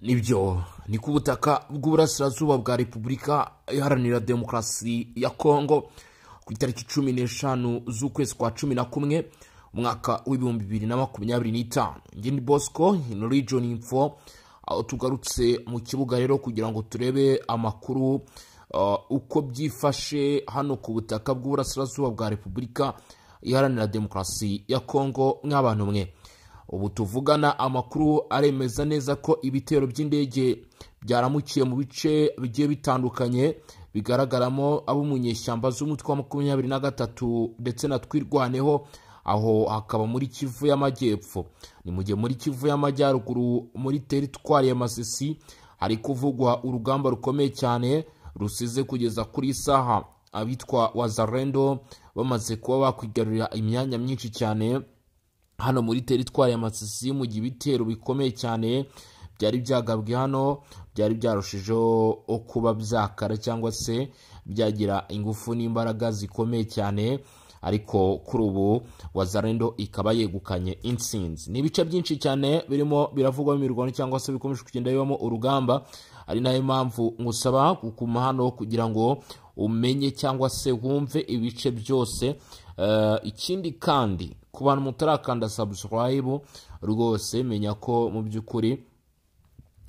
Nibyo, ni ku butaka bw'uburasirazuba bwa Repubulika Iharanira Demokarasi ya Kongo, ku itariki 15 z'ukwezi kwa 11, umwaka w'2025. Njye ni Bosco in Region Info, aho tugarutse mu kibuga rero kugira ngo turebe amakuru uko byifashe hano ku butaka bw'uburasirazuba bwa Repubulika Iharanira Demokarasi ya Kongo. Nk'abantu mwe, ubu tuvugana amakuru aremeza neza ko ibitero by'indege byaramukiye mu bice bigiye bitandukanye bigaragaramo abo mu nyeshyamba z'umutwe wa 23 ndetse na Twirwaneho, aho hakaba muri Kivu y'Amajyepfo. Ni mu gihe muri Kivu y'Amajyaruguru, muri teritwari ya Masisi, hari kuvugwa urugamba rukomeye cyane rusize kugeza kuri isaha abitwa Wazalendo bamaze kuba bakwigarurira imyanya myinshi cyane hano muri teritwari ya Masisi, mu gihe ibitero bikomeye cyane byari byagabwe hano byari byarushijeho kuba byakara cyangwa se byagira ingufu n'imbaraga zikomeye cyane, ariko kuri ubu Wazalendo ikaba yegukanye intsinzi. Ni ibice byinshi cyane birimo biravugwamo imirwano cyangwa se bikomeje kugenda bibamo urugamba, ari nayo mpamvu ngusaba kuguma hano kugira ngo umenye cyangwa se wumve ibice byose. Ikindi kandi, ku bantu mutarakanda subscribe, rwose menya ko mu by'ukuri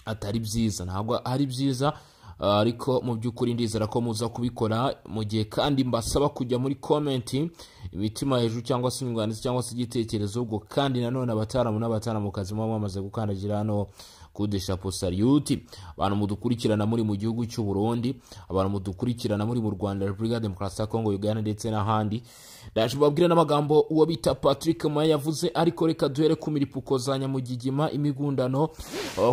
atari byiza, ntabwo ari byiza, ariko mu by'ukuri ndizera ko muza kubikora. Mu gihe kandi mbasaba kujya muri comment, imitima hejuru cyangwa se inyunganizi cyangwa se igitekerezo. Ubwo kandi nanone abataramu n'abataramukazi muba mwamaze gukandagira hano kudesha salute, abantu mudukurikirana muri mu gihugu cy'u Burundi, abantu mudukurikirana muri mu Rwanda, Repubulika ya Demokarasi ya Kongo, Uganda ndetse n'ahandi. Ndaje mbabwire n'amagambo uwo bita Patrick Maya yavuze, ariko reka duhere ku miripuko za Nyamugigima, imigundano.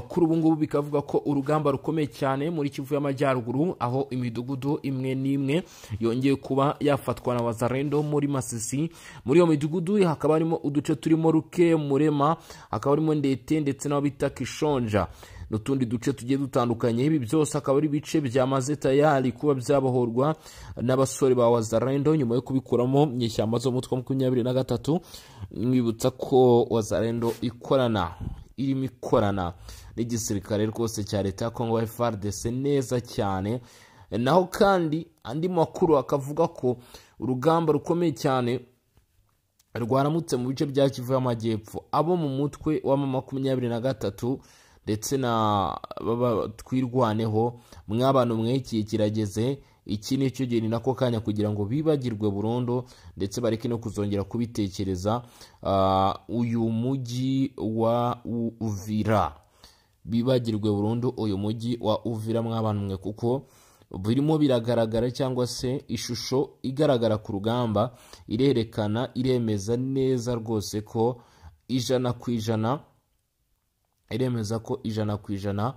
Kuri ubu ngubu bikavuga ko urugamba rukomeye cyane muri Kivu y'Amajyaruguru, aho imidugudu imwe n'imwe yongeye kuba yafatwa na Wazalendo muri Masisi. Muri iyo midugudu hakaba harimo uduce turimo Ruke, Murema, hakaba harimo Ndete ndetse n'aho bita Kishonja n'utundi duce tugiye dutandukanye. Ibi byose akaba ari ibice byamaze tayari kuba byabohorwa n'abasore ba Wazalendo nyuma yo kubikuramo inyeshyamba zo mu mutwe wa 23. Mwibutsa ko Wazalendo ikorana, irimo ikorana n'igisirikare rwose cya leta ya Kongo FARDC neza cyane. Naho kandi andi makuru akavuga ko urugamba rukomeye cyane rwaramutse mu bice bya Kivu y'Amajyepfo, abo mu mutwe wa 23 ndetse na Twirwaneho. Mw'abantu mwekiye, kirageze, iki ni cyo gihe, ni nako kanya kugira ngo bibagirwe burundu ndetse bareke no kuzongera kubitekereza uyu mujyi wa Uvira, bibagirwe burundu uyu mujyi wa Uvira, mw'abantu mwe, kuko birimo biragaragara cyangwa se ishusho igaragara ku rugamba irerekana, iremeza neza rwose ko 100%, iremeza ko 100%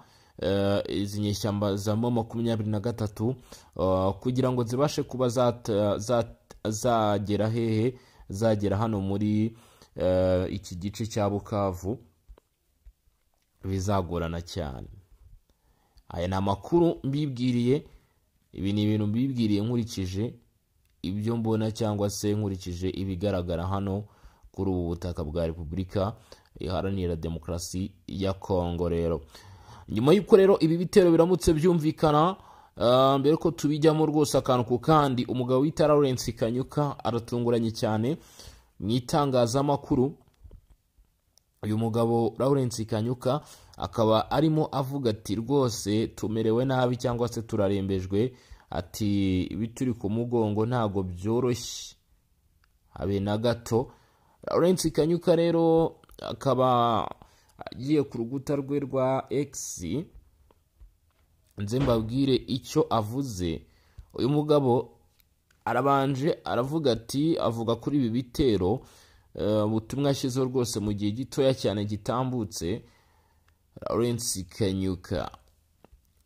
izi nyeshyamba za 23 kugira ngo zibashe kuba zagera hehe, zagera hano muri iki gice cya Bukavu, bizagorana cyane. Aya ni amakuru mbibwiriye, ibi ni ibintu mbibwiriye nkurikije ibyo mbona cyangwa se nkurikije ibigaragara hano kuri ubu butaka bwa Repubulika Iharanira Demokarasi ya Kongo. Rero nyuma y'uko rero ibi bitero biramutse byumvikana, mbere ko tubijyamo rwose akantu ku kandi, umugabo wita Lawrence Kanyuka aratunguranye cyane mu itangazamakuru. Uyu mugabo Lawrence Kanyuka akaba arimo avuga ati: "Rwose tumerewe nabi cyangwa se turarembejwe," ati: "Ibituri ku mugongo ntabwo byoroshye habe na gato." Lawrence Kanyuka rero akaba agiye ku rukuta rwe rwa X, nze mbabwire icyo avuze. Uyu mugabo arabanje aravuga ati, avuga kuri ibi bitero, ubutumwa yashyizeho rwose mu gihe gitoya cyane gitambutse. Lawrence Kanyuka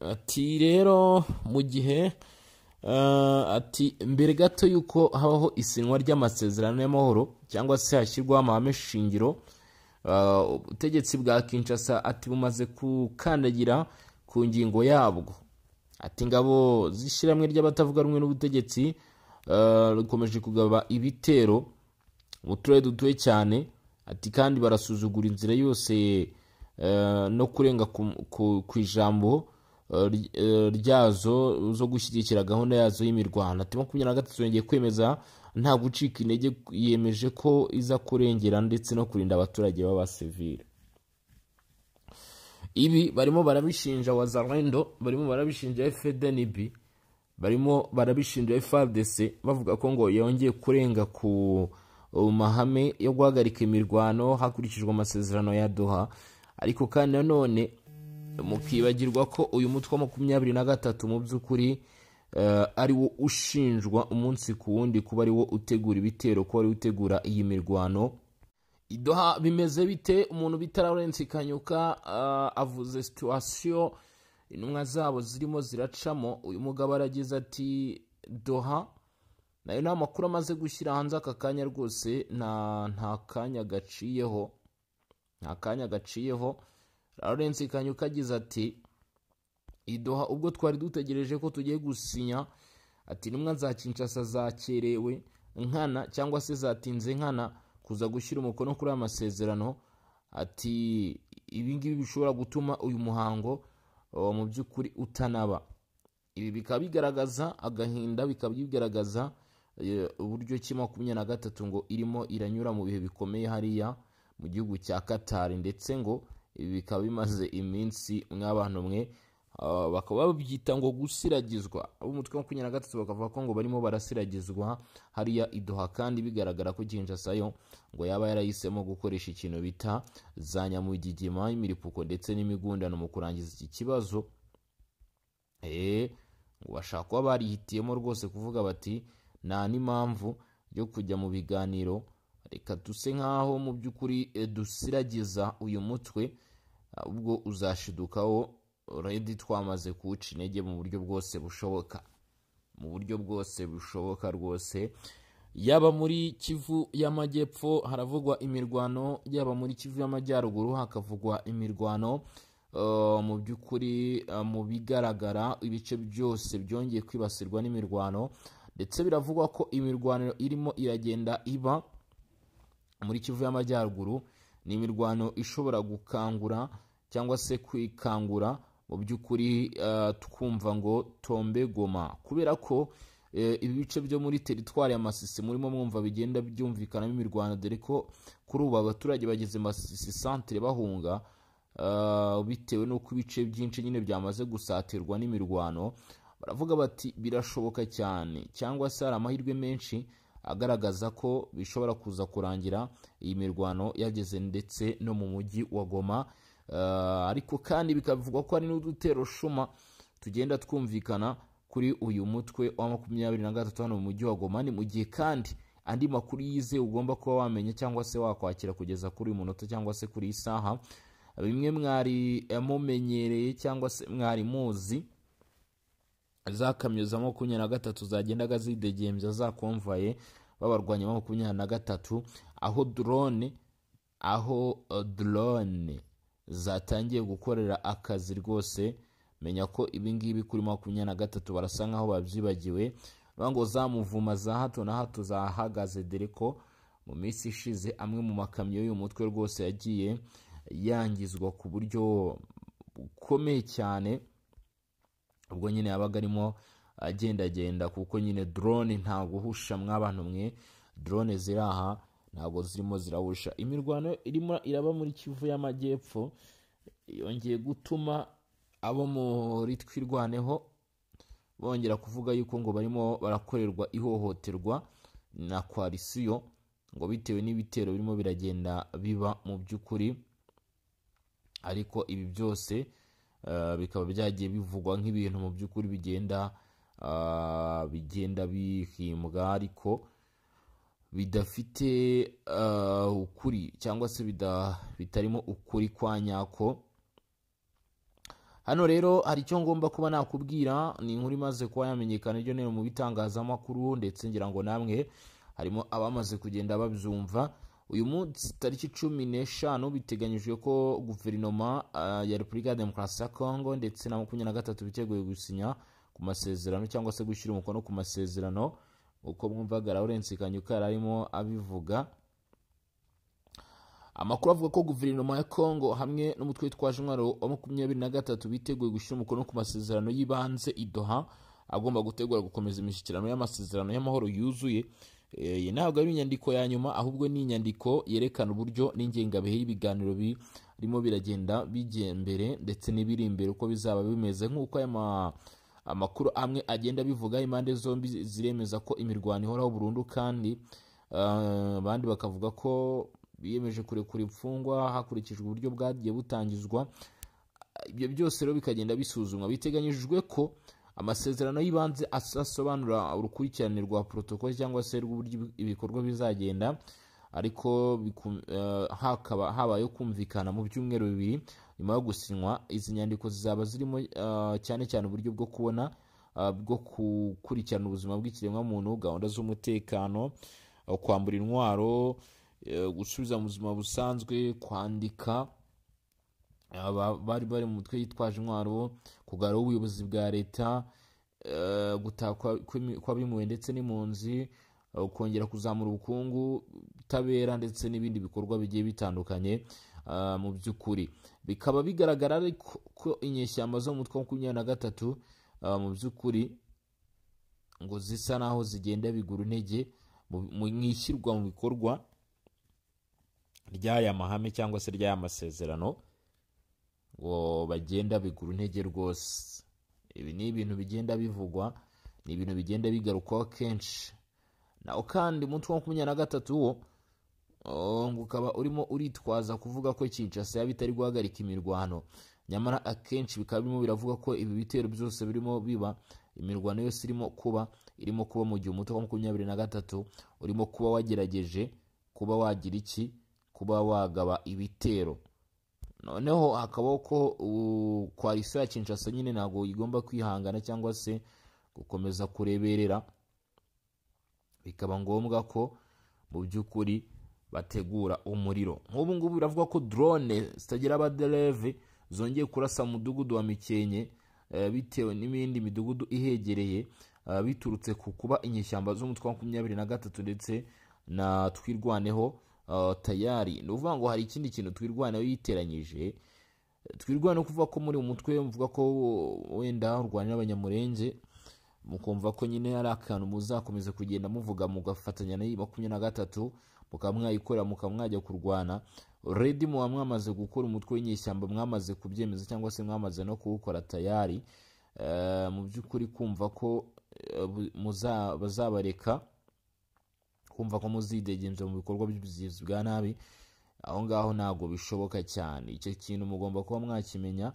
ati rero mu gihe ati mbere gato y'uko habaho isinywa ry'amasezerano y'amahoro cyangwa se hashyirwaho amahame shingiro, ubutegetsi bwa Kinshasa, ati, bumaze gukandagira ku ngingo yabwo. Ati ingabo z'ishyirahamwe ry'abatavuga rumwe n'ubutegetsi rikomeje kugaba ibitero mu turere dutuye cyane, ati kandi barasuzugura inzira yose. no kurenga ku ijambo ryazo zo gushyigikira gahunda yazo y'imirwano. Ati 23 yongeye kwemeza nta gucika intege, yemeje ko iza kurengera ndetse no kurinda abaturage b'abasivile. Ibi barimo barabishinja Wazalendo, barimo barabishinja FDNB, barimo barabishinja FARDC, bavuga ko ngo yongeye kurenga ku mahame yo guhagarika imirwano hakurikijwe amasezerano ya Doha. Ariko kandi nanone mukibagirwa ko uyu mutwe wa 23 mu by'ukuri ari wo ushinjwa umunsi ku wundi kuba ari wo utegura ibitero, kuba ari utegura iyi mirwano. Idoha bimeze bite? Umuntu bita Lawrence Kanyuka avuze situation intumwa zabo zirimo ziracamo. Uyu mugabo aragize ati Doha nayo nta makuru amaze gushyira hanze aka kanya rwose, nta kanya gaciyeho, nta kanya gaciyeho. Lawrence Kanyuka agize ati Idoha ubwo twari dutegereje ko tugiye gusinya, ati intumwa za Kinshasa zakerewe nkana cyangwa se zatinze nkana kuza gushyira umukono kuri aya masezerano. Ati ibi ngibi bishobora gutuma uyu muhango mu by'ukuri utanaba. Ibi bikaba bigaragaza agahinda, bikaba bigaragaza uburyo ki 23 ngo irimo iranyura mu bihe bikomeye hariya mu gihugu cya Qatar, ndetse ngo ibi bikaba bimaze iminsi mw'abantu mwe bakaba babyita ngo gusiragizwa. Umutwe wa 23 bakavuga ko ngo barimo barasiragizwa hariya Idoha, kandi bigaragara ko Kinshasa yo ngo yaba yarahisemo gukoresha ikintu bita za nyamugigima, imiripuko ndetse n'imigundano mu kurangiza iki kibazo. Ngo bashaka kuba barihitiyemo rwose kuvuga bati nta n'impamvu yo kujya mu biganiro, reka duse nkaho mu by'ukuri dusiragiza uyu mutwe, ubwo uzashidukaho already twamaze kuwuca intege mu buryo bwose bushoboka, mu buryo bwose bushoboka rwose. Yaba muri Kivu y'Amajyepfo haravugwa imirwano, yaba muri Kivu y'Amajyaruguru hakavugwa imirwano. Mu by'ukuri mu bigaragara ibice byose byongeye kwibasirwa n'imirwano, ndetse biravugwa ko imirwano irimo iragenda iba muri Kivu y'Amajyaruguru ni imirwano ishobora gukangura cyangwa se kwikangura mu by'ukuri twumva ngo tombe Goma, kubera ko ibi bice byo muri teritwari ya Masisi murimo mwumva bigenda byumvikanamo imirwano, dore ko kuri ubu abaturage bageze Masisi centre bahunga bitewe n'uko ibice byinshi nyine byamaze gusatirwa n'imirwano. Baravuga bati birashoboka cyane cyangwa se hari amahirwe menshi agaragaza ko bishobora kuza kurangira iyi mirwano yageze ndetse no mu mujyi wa Goma. Ariko kandi bikavugwa ko hari n'udutero shuma tugenda twumvikana kuri uyu mutwe wa 23 hano mu mujyi wa Goma. Ni mu gihe kandi andi makuru yize ugomba kuba wamenya cyangwa se wakwakira kugeza kuri uyu munota cyangwa se kuri isaha, bimwe mwari mumenyereye cyangwa se mwari muzi za kamyo za 23 zagendaga zidegembya za konvaye babarwanya 23, aho drone zatangiye gukorera akazi rwose. Menya ko ibi ngibi kuri 23 barasa nkaho babyibagiwe, ngo zamuvuma za hato na hato zahagaze, dore ko mu minsi ishize amwe mu makamyo y'uyu mutwe rwose yagiye yangizwa ku buryo bukomeye cyane, ubwo nyine yabaga arimo agendagenda, kuko nyine drone nta guhusha mw'abantu mwe, drone ziraha ntabwo zirimo zirahusha. Imirwano irimo iraba muri Kivu y'Amajyepfo yongeye gutuma abo muri Twirwaneho bongera kuvuga yuko ngo barimo barakorerwa ihohoterwa na koalisiyo, ngo bitewe n'ibitero birimo biragenda biba mu by'ukuri. Ariko ibi byose bikaba byagiye bivugwa nk'ibintu mu by'ukuri bigenda bihimbwa, ariko bidafite ukuri cyangwa se bitarimo ukuri kwa nyako. Hano rero hari icyo ngomba kuba nakubwira, ni inkuru imaze kuba yamenyekana iryo nero mu bitangazamakuru, ndetse ngira ngo namwe harimo abamaze kugenda babyumva. Uyu munsi tariki 15 biteganyijwe ko guverinoma ya Repubulika ya Demokarasi ya Kongo ndetse na 23 biteguye gusinya ku masezerano cyangwa se gushyira umukono ku masezerano, uko mwumvaga Lawrence Kanyuka arimo abivuga. Amakuru avuga ko guverinoma ya Kongo hamwe n'umutwe witwaje intwaro wa 23 biteguye gushyira umukono ku masezerano y'ibanze i Doha, agomba gutegura gukomeza imishyikirano y'amasezerano y'amahoro yuzuye. Iyi ntabwo ari inyandiko ya nyuma, ahubwo ni inyandiko yerekana uburyo n'ingengabihe y'ibiganiro birimo biragenda bijya imbere ndetse n'ibiri imbere uko bizaba bimeze. Nk'uko aya amakuru amwe agenda abivuga, impande zombi ziremeza ko imirwano ihoraho burundu, kandi abandi bakavuga ko biyemeje kurekura imfungwa hakurikijwe uburyo bwagiye butangizwa. Ibyo byose rero bikagenda bisuzumwa. Biteganyijwe ko amasezerano y'ibanze asobanura urukurikirane rwa protocol cyangwa se rw'uburyo ibikorwa bizagenda, ariko hakaba habayeho kumvikana mu byumweru 2 nyuma yo gusinywa. Izi nyandiko zizaba zirimo cyane cyane uburyo bwo kubona bwo gukurikirana ubuzima bw'ikiremwamuntu, gahunda z'umutekano, kwambura intwaro, gusubiza mu buzima busanzwe, kwandika bari bari mu mutwe yitwaje intwaro, kugarura ubuyobozi bwa leta, gutaha kw'abimuwe ndetse n'impunzi, kongera kuzamura ubukungu, ubutabera ndetse n'ibindi bikorwa bigiye bitandukanye. Mu by'ukuri bikaba bigaragara ariko ko inyeshyamba zo mu mutwe wa 23 mu by'ukuri ngo zisa naho zigenda bigura intege mu ishyirwa mu bikorwa ry'aya mahame cyangwa se ry'aya masezerano, ngo bagenda bigura intege rwose. Ibi ni ibintu bigenda bivugwa, ni ibintu bigenda bigarukwaho kenshi. Naho kandi umutwe wa 23 wo ngo ukaba urimo uritwaza kuvuga ko Kinshasa yaba itari guhagarika imirwano, nyamara akenshi bikaba birimo biravuga ko ibi bitero byose birimo biba, imirwano yose irimo kuba mu gihe umutwe wa 23 urimo kuba wagerageje kuba wagira iki, kuba wagaba ibitero. Noneho hakabaho ko koalisiyo ya Kinshasa nyine ntabwo igomba kwihangana cyangwa se gukomeza kureberera, bikaba ngombwa ko mu by'ukuri bategura umuriro. Nk'ubu ngubu biravuga ko drone zitagira abadereve zongeye kurasa mu mudugudu wa Mikenke bitewe n'ibindi midugudu ihegereye, biturutse ku kuba inyeshyamba z'umutwe wa 23 ndetse na Twirwaneho tayari. Ni ukuvuga ngo hari ikindi kintu Twirwaneho yiteranyije. Twirwaneho kuvuga ko muri umutwe mvuga ko wenda urwanira Abanyamurenge, mukumva ko nyine ari akantu muzakomeza kugenda muvuga mugafatanya na 23 mukaba mwayikorera mukaba mwajya kurwana. Already muba mwamaze gukora umutwe w'inyeshyamba, mwamaze kubyemeza cyangwa se mwamaze no kuwukora tayari. Mu by'ukuri kumva ko bazabareka, kumva ko muzidegemza mu bikorwa by'ubugizi bwa nabi, aho ngaho ntabwo bishoboka cyane. Icyo kintu mugomba kuba mwakimenya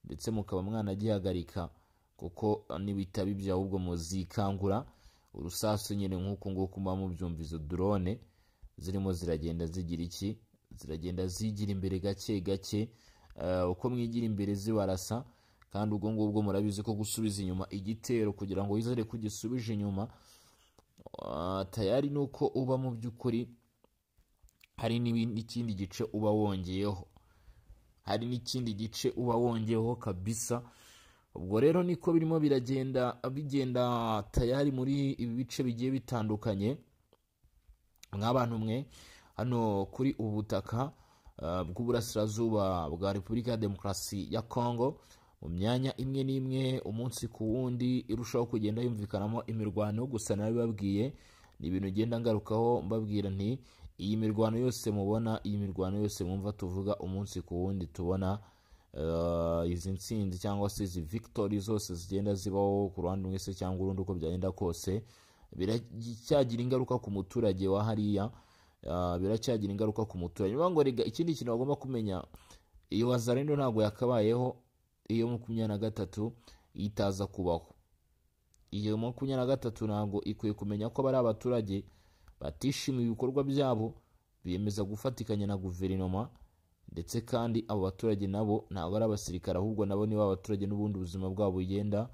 ndetse mukaba mwanagihagarika, kuko nibitaba ibyo ahubwo muzikangura urusasu nyine nk'uko nguko muba mubyumva. Izo drone zirimo ziragenda zigira iki, ziragenda zigira imbere gake gake, uko mwigira imbere zibarasa. Kandi ubwo ngubwo murabizi ko gusubiza inyuma igitero kugira ngo wizere ko ugisubije inyuma tayari nuko uba mu by'ukuri hari n'ikindi gice uba wongeyeho, hari n'ikindi gice uba wongeyeho kabisa. Ubwo rero niko birimo biragenda bigenda tayari muri ibi bice bigiye bitandukanye. Nk'abantu mwe hano kuri ubu butaka bw'uburasirazuba bwa Repubulika ya Demokarasi ya Kongo, mu myanya imwe n'imwe umunsi ku wundi irushaho kugenda yumvikanamo imirwano. Gusa nabibabwiye, ni ibintu ngenda ngarukaho mbabwira nti iyi mirwano yose mubona, iyi mirwano yose mwumva tuvuga umunsi ku wundi, tubona izi ntsinzi cyangwa se izi victory zose zigenda zibaho ku ruhande rumwe se cyangwa urundi, uko byagenda kose biracyagira ingaruka ku muturage wa hariya, biracyagira ingaruka ku muturage. Niyo ngo rega ikindi kintu bagomba kumenya, iyo Wazalendo ntabwo yakabayeho iyo 23 itaza kubaho. Iyo 23 ntabwo ikwiye kumenya ko bari abaturage batishimiye ibikorwa byabo, biyemeza gufatikanya na guverinoma, ndetse kandi abo baturage nabo ntabwo ari abasirikare, ahubwo nabo nibo abaturage n'ubundi ubuzima bwabo bugenda,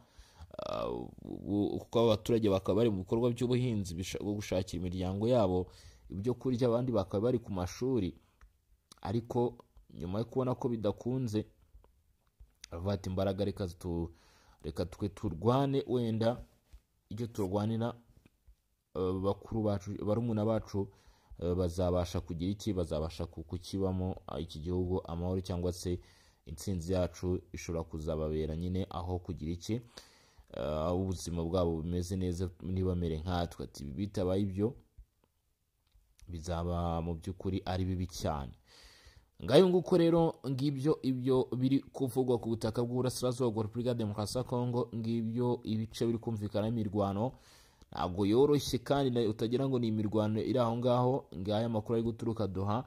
kuko abaturage bakaba bari mu bikorwa by'ubuhinzi bwo gushakira imiryango yabo ibyo kurya, abandi bakaba bari ku mashuri. Ariko nyuma yo kubona ko bidakunze, bavuga ati imbaraga reka twe turwane, wenda icyo turwanira bakuru bacu, barumuna bacu Bazabasha kugira iki? Bazabasha kukibamo iki gihugu amahoro, cyangwa se intsinzi yacu ishobora kuzababera nyine aho kugira iki, aho ubuzima bwabo bumeze neza, ntibamere nkatwe. Ati bitabaye ibyo bizaba mu by'ukuri ari bibi cyane. Ngayo nguko rero, ngibyo ibyo biri kuvugwa ku butaka bw'uburasirazuba bwa Repubulika ya Demokarasi ya Kongo. Ngibyo ibice biri kumvikana. Imirwano ntabwo yoroshye, kandi utagira ngo ni imirwano iri aho ngaho. Ngaya amakuru ari guturuka Doha.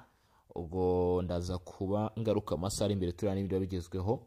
Ubwo ndaza kuba ngaruka amasaha ari imbere, tureba n'ibyo bigezweho.